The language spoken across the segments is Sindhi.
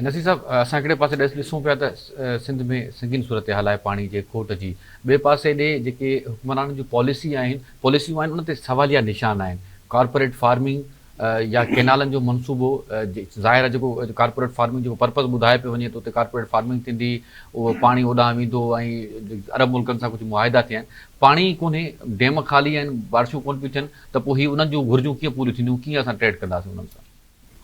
نصير صاحب اسان هڪڙي پاسي ڏسون پيا ته سنڌ ۾ سنگين صورتحال آهي پاڻي جي کوٽ جي ٻئي پاسي ڏي جيڪي حڪمرانن جون پاليسي آهن پاليسيون آهن ان تي سواليا نشان آهن ڪارپوريٽ فارمنگ يا ڪينالن جو منصوبو ظاهر آهي جيڪو ڪارپوريٽ فارمنگ جيڪو پرپز ٻڌايو پيو وڃي ته اتي ڪارپوريٽ فارمنگ ٿيندي اهو پاڻي اوڏانهن ويندو ۽ عرب ملڪن سان ڪجهه معاهدا ٿيا آهن پاڻي ئي ڪونهي ڊيم خالي آهن بارشون ڪونه پيون ٿين ته پوء هي انهن جون گهرجون ڪيئن پوريون ٿينديون ڪيئن اسان ٽريڊ ڪنداسين انهن سان.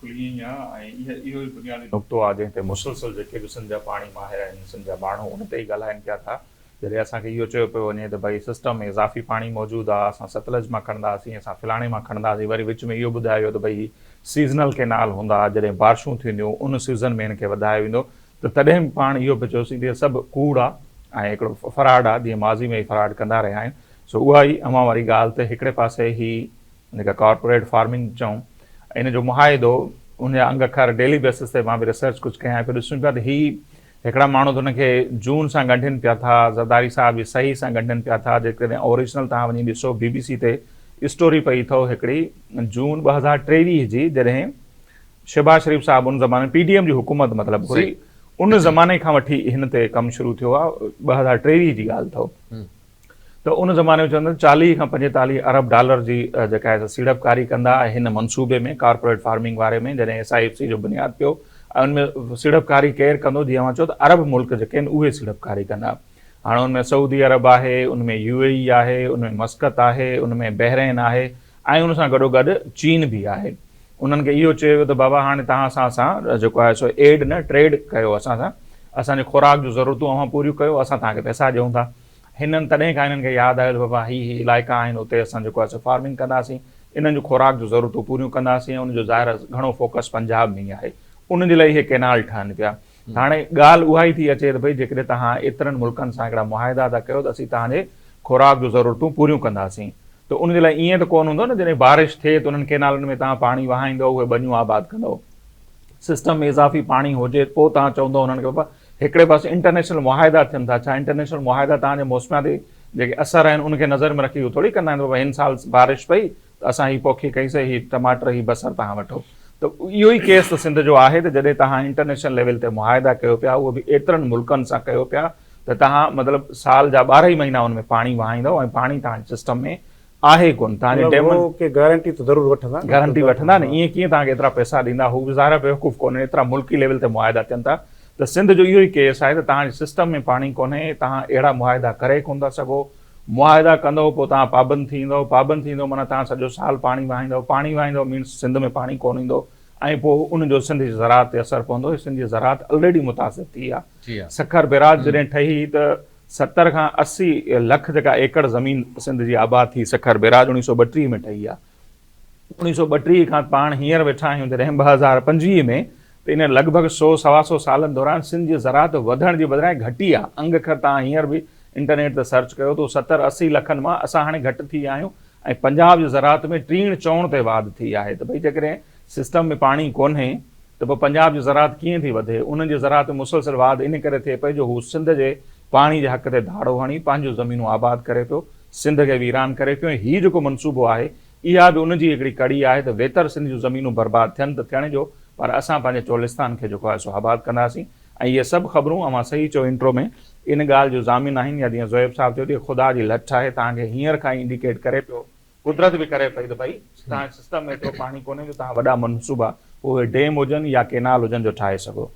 بلڪل ائين ئي آهي ۽ اهو ئي بنيادي نقطو آهي جنهن تي مسلسل جيڪي به سنڌ جا پاڻي ماهر آهن سنڌ جا ماڻهو ان تي ئي ڳالهائن پيا ٿا جڏهن اسان کي اهو چيو پيو وڃي ته ڀئي سسٽم ۾ اضافي پاڻي موجود آهي اسان ستلج مان کڻنداسين اسان فلاڻي مان کڻنداسين وري وچ ۾ اهو ٻڌايو ويو ته ڀئي هي سيزنل ڪينال هوندا جڏهن بارشون ٿينديون ان سيزن ۾ هن کي وڌايو ويندو ته تڏهن به پاڻ اهو پيو چيوسين ته اهو سڀ ڪوڙ آهي ۽ هڪڙو فراڊ آهي جيئن ماضي ۾ فراڊ ڪندا رهيا آهيون سو اها ئي اوهان واري ڳالهه ته هڪڙي پاسي هي جيڪا ڪارپوريٽ فارمنگ چئون ان جو معاهدو ان جا انگ اکر ڊيلي بيسس تي مان به ريسرچ ڪجهه ڪيان پيو ڏسون پيا ته هي هڪڙا ماڻهو ته ان کي جون سان ڳنڍين پيا ٿا زرداري صاحب جي صحيح سان ڳنڍين پيا ٿا جيڪڏهن اوريجنل تهان وڃي ڏسو بي بي سي تي اسٽوري پئي اٿو هڪڙي جون 2023 جي جڏهن شهباز شريف صاحب ان زماني پي ڊي ايم جي حڪومت مطلب هئي ان زماني کان وٺي هن تي ڪم شروع ٿيو آهي 2023 جي ڳالهه اٿو ته ان زماني ۾ چوندا 40 کان 45 ارب ڊالر جي جيڪا آهي سا سيڙپڪاري ڪندا ۽ هن منصوبي ۾ ڪارپوريٽ فارمنگ واري ۾ جڏهن ايس I F C جو بنياد پيو ۽ ان ۾ سيڙپڪاري ڪير ڪندو جيئن اوهان چئو ته عرب ملڪ جيڪي آهن اهي سيڙپڪاري ڪندا هاڻي ان ۾ سعودي عرب آهي ان ۾ يو اي اي آهي ان ۾ مسقط آهي ان ۾ بحرين آهي ۽ ان سان گڏو گڏ چين به آهي انهن کي اهو چيو ويو ته بابا هاڻي توهان اسان سان جيڪو آهي سو ايڊ نه ٽريڊ ڪيو اسان سان اسان جي خوراڪ جون ضرورتون اوهان پوريون ڪيو اسان توهان کي پئسا ڏيون ٿا هنن تڏهن کان هنن کي ياد آيو ته بابا هي هي علائقا آهن اتي اسان جيڪو آهي سو فارمنگ ڪنداسين انهن جون خوراڪ جون ضرورتون پوريون ڪنداسين ۽ ان جو ظاهر آهي گهڻو فوڪس پنجاب ۾ ئي آهي ان جي لاء اهي ڪينال ٺهن پيا ته هاڻي ڳالهه اها ئي ٿي اچي ته ڀئي جيڪڏهن توهان ايترن ملڪن سان هڪڙا معاهدا ٿا ڪيو ته اسين توهان جي خوراڪ جون ضرورتون پوريون ڪنداسين ته ان جي لاء ائين ته ڪونه هوندو نه جڏهن بارش ٿئي ته انهن ڪينالن ۾ توهان پاڻي وهائيندو اهي ٻنيون آباد ڪندو سسٽم ۾ اضافي پاڻي هجي پوء توهان چوندو انهن کي بابا هڪڙي پاسي انٽرنيشنل معاهدا ٿين ٿا، ڇا انٽرنيشنل معاهدا توهان جي موسمياتي جيڪي اثر آهن ان کي نظر ۾ رکي اهو ٿوري ڪندا آهن ته بابا هن سال بارش پئي ته اسان هي پوکي ڪئي سي هي ٽماٽر هي بصر توهان وٺو ته اهو ئي ڪيس ته سنڌ جو آهي ته جڏهن توهان انٽرنيشنل ليول تي معاهدا ڪيو پيا اهو به ايترن ملڪن سان ڪيو پيا ته توهان مطلب سال جا 12 ئي مهينا ان ۾ پاڻي وهائيندو ۽ پاڻي توهان جي سسٽم ۾ آهي ڪونه توهان جي ڊيمن ڪي گارنٽي ته ضرور وٺندا نه گارنٽي وٺندا نه ائين ڪيئن توهان کي ايترا پئسا ڏيندا هو به ظاهر آهي بيوقوف ڪونهن ايترا ملڪي ليول تي معاهدا ٿين ٿا ته سنڌ جو اهو ئي ڪيس آهي ته توهان جي سسٽم ۾ پاڻي ڪونهي توهان اهڙا معاهدا ڪري ڪونه ٿا سگهو معاهدا ڪندو پوء توهان پابند ٿيندو پابند ٿيندو معنيٰ توهان سڄو سال پاڻي وهائيندو پاڻي وهائيندو مينس سنڌ ۾ پاڻي ڪونه ايندو ۽ پوء ان جو سنڌ جي زراعت تي اثر پوندو سنڌ جي زراعت الريڊي متاثر ٿي آهي سکر بيراج جڏهن ٺهي ته 70 کان 80 لک جيڪا ايڪڙ زمين سنڌ جي آباد ٿي سکر بيراج 1932 ۾ ٺهي آ. 1932 کان پاڻ هينئر ويٺا آهيون جڏهن 2025 ۾ ته ان لڳ ڀڳ سو سوا سو سالن دوران سنڌ جي زراعت وڌڻ جي بدران گهٽي آ. انگ اکر توهان هينئر به انٽرنيٽ تي سرچ ڪيو ته 70 80 لکن مان اسان هاڻي گهٽ ٿي ويا آهيون ۽ پنجاب جي زراعت ۾ ٽيڻ چئوڻ تي واڌ ٿي آهي ته ڀئي جيڪڏهن سسٽم ۾ پاڻي ڪونهي ته پوء پنجاب جي زراعت ڪيئن ٿي وڌي؟ انهن جي زراعت ۾ مسلسل واڌ ان ڪري ٿئي پئي جو هو سنڌ جي پاڻي جي حق تي ڌاڙو هڻي پنهنجون زمينون آباد ڪري پيو، سنڌ کي ويران ڪري پيو ۽ هي جيڪو منصوبو آهي اها به ان جي هڪڙي ڪڙي آهي ته ويتر سنڌ جون زمينون برباد ٿين ته ٿيڻ ڏيو پر اسان پنهنجي چولستان کي جيڪو آهي سو آباد ڪنداسين ۽ اهي سڀ خبرون اوهان صحيح چيو انٽرو ۾ ان ڳالهه جو ضامن آهن يا جيئن زوهيب صاحب چيو ته اهي خدا جي لٺ آهي توهان کي هينئر کان ئي انڊيڪيٽ ڪري پيو قدرت به ڪري پئي ته ڀئي توهان جي سسٽم ۾ ايترو پاڻي ڪونهي جو توهان وڏا منصوبا اهي ڊيم هجن يا ڪينال هجن جو ٺاهي سگهو.